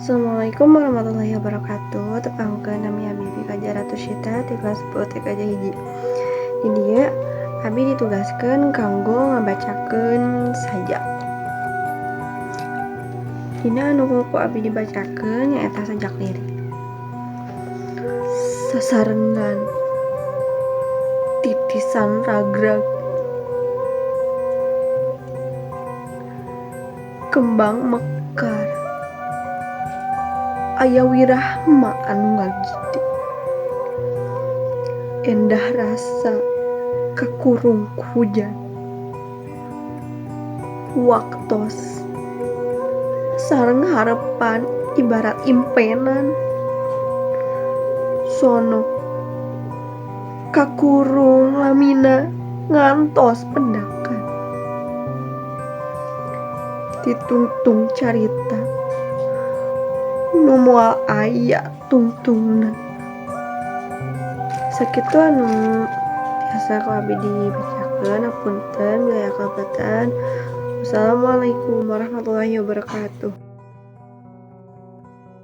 Assalamualaikum warahmatullahi wabarakatuh. Tepangkeun, nami abi Kaja Ratu Syita ti kelas 10 TKJ 1. Di dieu abi ditugaskeun kanggo ngabacakeun sajak. Dina anu ku abi dibacakeun nyaeta sajak lirik. Sasarengan titisan ragrag, kembang mekar, aya wirahma anu ngagide, endah rasa kakurung ku hujan, waktos sareng harepan ibarat impenan, sono kakurung lamina ngantos pendakan, ditungtung carita nu moal aya tungtungna. Sakitu anu tiasa ku abi dibacakeun, hapunten bilih aya kalepatan. Wassalamualaikum warahmatullahi wabarakatuh.